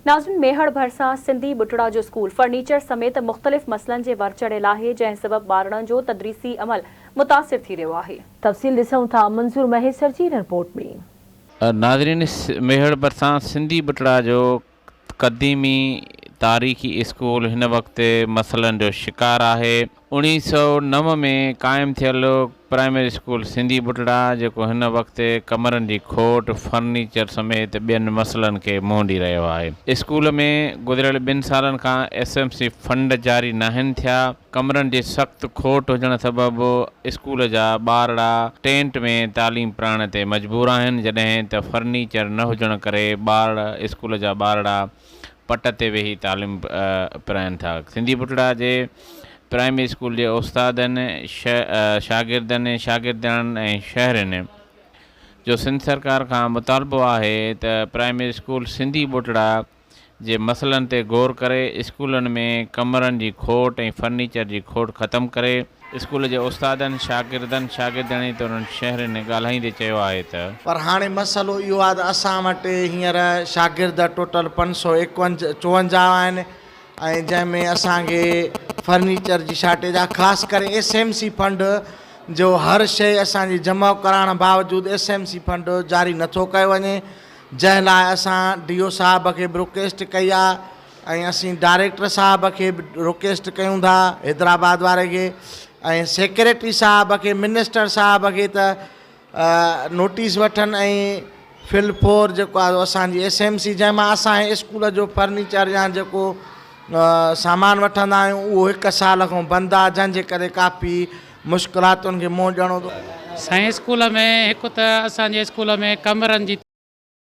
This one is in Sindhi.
ناظرين ميهڙ ڀرسان سنڌي ٻٽڙا جو اسڪول فرنيچر سميت مختلف مسئلن جي ور چڙهيل آهي جنهن سبب ٻارڙن جو تدريسي عمل متاثر ٿي رهيو آهي. تفصيل ڏسون ٿا منظور مهيسر جي هن رپورٽ ۾. ناظرين ميهڙ ڀرسان سنڌي ٻٽڙا جو قديمي تاريخي اسڪول هن وقت مسئلن جو شڪار آهي. 1909 ۾ قائم ٿيل پرائمري اسڪول سنڌي ٻٽڙا جيڪو هن وقت ڪمرن جي کوٽ، فرنيچر سميت ٻين مسئلن کي منهن ڏئي رهيو آهي. اسڪول ۾ گذريل ٻن سالن کان ايس ايم سي فنڊ جاري ناهن ٿيا، ڪمرن جي سخت کوٽ هجڻ سبب اسڪول جا ٻارڙا ٽينٽ ۾ تعليم پرائڻ تي مجبور آهن، جڏهن ته فرنيچر نه هجڻ ڪري ٻارڙ اسڪول جا ٻارڙا پٽ تي ويهي تعليم پرائين ٿا. سنڌي پٽڙا جي پرائمري اسڪول جي استادن، شاگردن، شاگردياڻين ۽ شهرين جو سنڌ سرڪار کان مطالبو آهي ته پرائمري اسڪول سنڌي ٻوٽڙا جي مسئلن تي غور ڪري اسڪولن ۾ ڪمرن جي کوٽ ۽ فرنيچر جي کوٽ ختم ڪري. اسڪول جي استادن، شاگردن، شاگردياڻين توڙي شهرين ڳالهائيندي چيو آهي ته. پر هاڻي مسئلو اهو آهي ته اسان وٽ هينئر شاگرد ٽوٽل پنج سو چوونجاهه آهن ۽ جنهن ۾ اسان کي فرنيچر جي شارٽيج آهي خاص ڪري ايس ايم سي فنڊ جو هر شيء اسان جي جمع ڪرائڻ باوجود ايس ايم سي فنڊ جاري نٿو ڪيو وڃي جنهن لاء اسان ڊي او صاحب کي به رڪويسٽ ڪئي آهي ۽ اسين ڊائريڪٽر صاحب کي به رڪويسٽ ڪيون ٿا حيدرآباد واري کي ۽ سيڪريٽري صاحب کي منسٽر صاحب کي ته نوٽيس وٺن ۽ فل فور جيڪو آهي اسان جي ايس ايم سي جنهن مان اسان اسڪول جو فرنيچر يا جيڪو سامان وٺندا آهيون اهو هڪ سال کان بند آهي جنهن جي ڪري ڪافي مشڪلاتن کي منهن ڏيڻو ٿو سائين اسڪول ۾ هڪ ته اسان جي اسڪول ۾ ڪمرن جي.